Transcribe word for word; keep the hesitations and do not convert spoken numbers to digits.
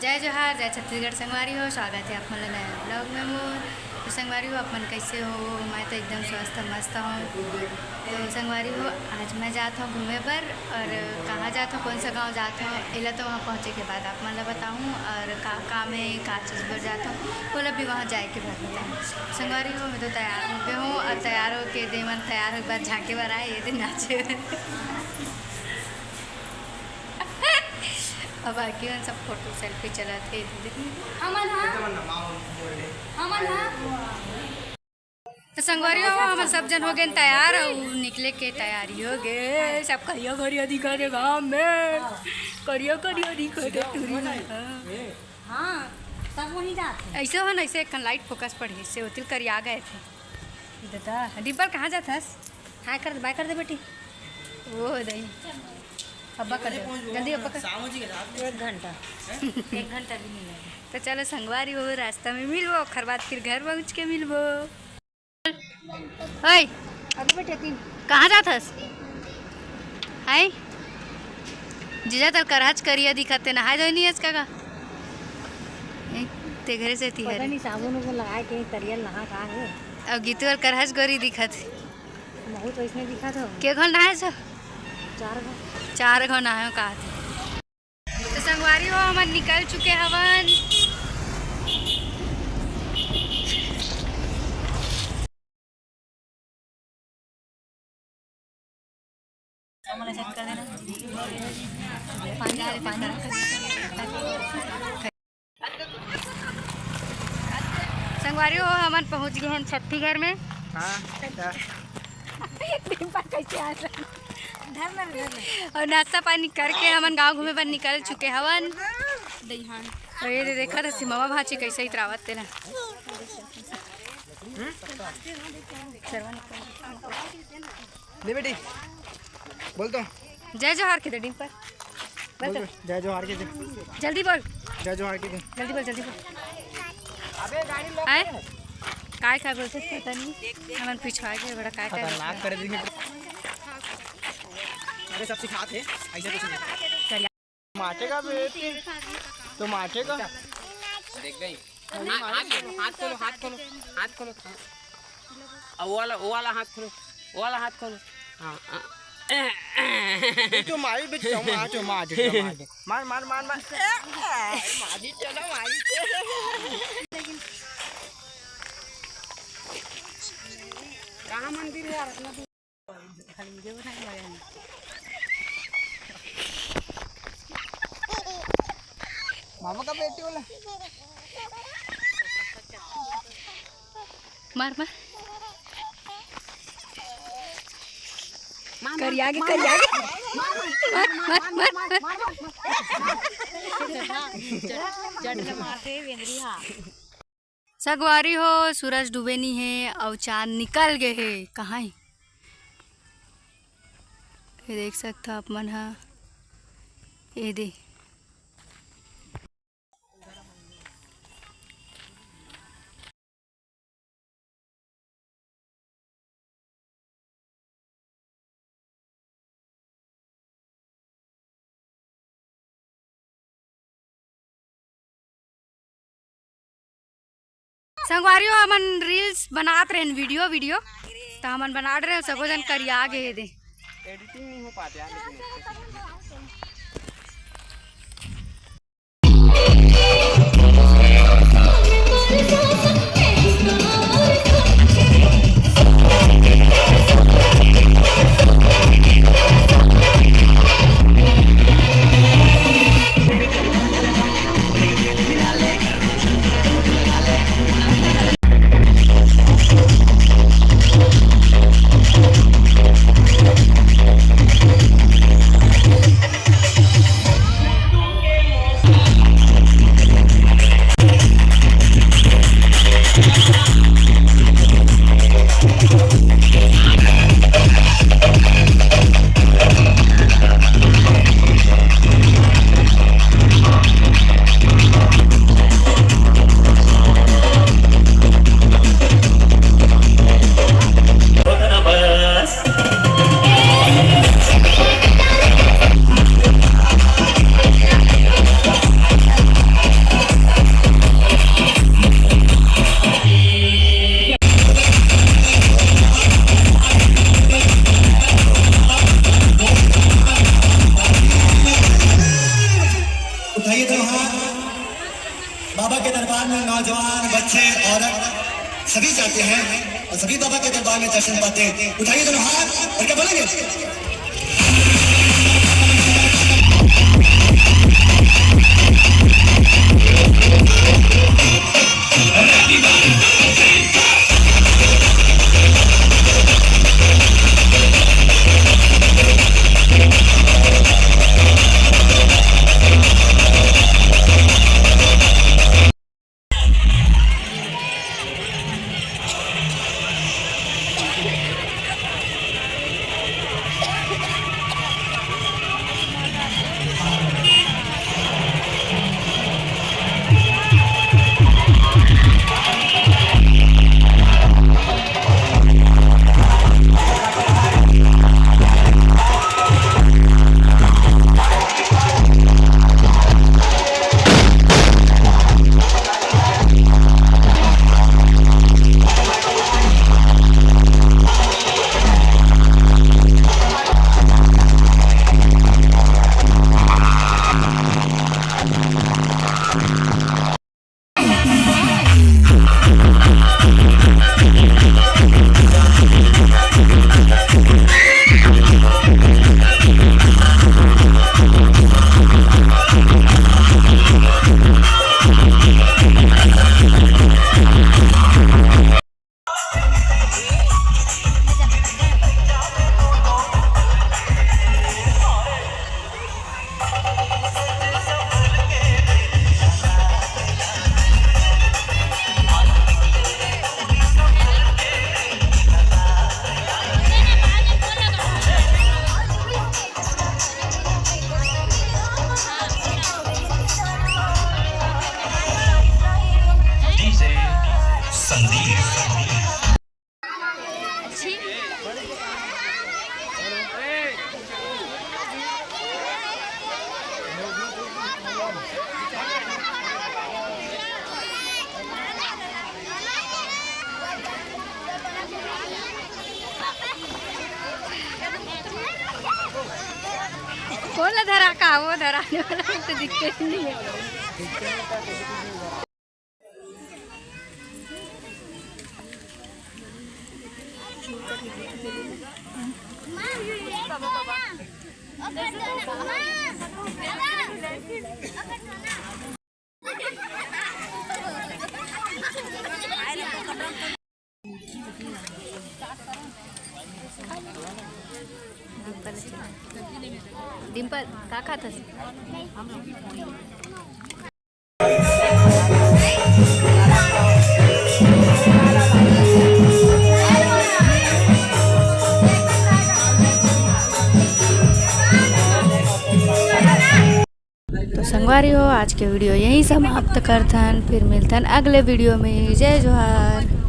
जय जोहार, जय छत्तीसगढ़ संगवारी हो, स्वागत है आप मन ला नया vlog में मोर। तो संगवारी हो, आप मन कैसे हो? मैं तो एकदम स्वस्थ मस्त हूँ। तो संगवारी हो, आज मैं जात हूँ घूमे बर, और कहाँ जात हूँ, कौन सा गाँव जात हूँ, एला तो वहाँ पहुँचे के बाद आप मन ला बताहूँ, और का काम है, का चीज़ बर जात हूँ, ओला भी वहाँ जाए के बाद बताहूँ। संगवारी हो, मैं तो तैयार हो गए हूँ, और तैयार होके दे मन तैयार होके बाद झांके बर आए, ये दिन नाचे। अब आगे मन सब फोटो सेल्फी चलात हे। हमन हा, हमन हा। तो संगवारी हो, हमन सब जन हो गए तैयार, अउ निकले के तैयारी हो गए। सब करिया करिया दिखत हे घाम में, करिया करिया दिखत हे टूरी मन। हाँ, सब वहीं जात हे। ऐसे हो ना, ऐसे एक लाइट फोकस पड़ी, इससे होतिल करिया गए थे। दादा, डिम्पल कहाँ जात हस? हाय कर दे, बाय कर दे बेटी। वो दही। अब्बा कर दे। जल्दी अब्बा कर। एक घंटा। एक घंटा भी नहीं लगा। तो चलो संगवारी हो, रास्ता में मिलबो, ओखर बाद फिर घर पहुँच के मिलबो। ओए, अभी बेटे तीन। कहाँ जात हस? हाय। जीजा तोर करहच करिया दिखत हे, नहाए धोए नहीं हस का? ए, ते घरे से ती पता हरे। नहीं साबुन उबुन लगा के तरियल नहा का है। अब गीतू और करहच गोरी दिखत हे। बहुत वैसने दिखत हो। के घन नहाए सो? चार घन। चार घन नहाए का थे। तो संगवारी हो, हमन निकल चुके हवन। संगवारी हो, हमन पहुंच गए हैं छत्तीसगढ़ में। हाँ, अच्छा। और नाश्ता पानी करके हमन गांव घूमे बर निकल चुके हवन। और ये दे देखा था सिमवा भाची कैसे इतरावत तेला। ले बेटी, बोल तो। जय जोहार के दे डिम्पल। बोल बोल तो। तो, जय जोहार के दे। जल्दी बोल। जय जोहार के दे। जल्दी बोल, जल्दी बोल। आए? काय काय बोलते थे तनी? हमन पिछवा के बड़ा काय काय खतरनाक बोलते कर देंगे। अरे सब सिखात हे, ऐसे कुछ नहीं। माटेगा बेटी, तो माटेगा। देख गई। हाथ, हाथ खोलो, हाथ खोलो, हाथ खोलो, हाथ खोलो। अब वो वाला, वो वाला हाथ खोलो, वो वाला हाथ खोलो। हाँ, हाँ। ये तो मारी भी चलो, मार, चलो, मार, चलो, मार, चलो। मार, मार, मार, मार। मारी चलो, मारी चलो। कहाँ मंदिर है यार, इतना दूर? मामा का बेटी वाला। मार, मार। मार, मार, करिया के, मार, करिया के। मार, मार, मार, मार। जट, जट के मारते वेंदरी हा। संगवारी हो, सूरज डूबे नी हे अउ चांद निकल गे हे। कहाँ हे? ये देख सकथव आप मन ह, ये दे। संगवारी हो, हमन reels बनात रहेन, video, video, त हमन बनात रहेन, सबो झन करिया गे हे दे। Editing नहीं हो पाते यार, लेकिन उठाइए दोनों हाथ। बाबा के दरबार में नौजवान, बच्चे, औरत सभी जाते हैं और सभी बाबा के दरबार में दर्शन पाते हैं। उठाइए दोनों हाथ और क्या बोलेंगे? कौन ला धरा का? वो धराने वाला तो दिखते ही नहीं है। डिंपल, का खात हस? तो संगवारी हो, आज के वीडियो यहीं समाप्त करथन। फिर मिलथन अगले वीडियो में। जय जोहार।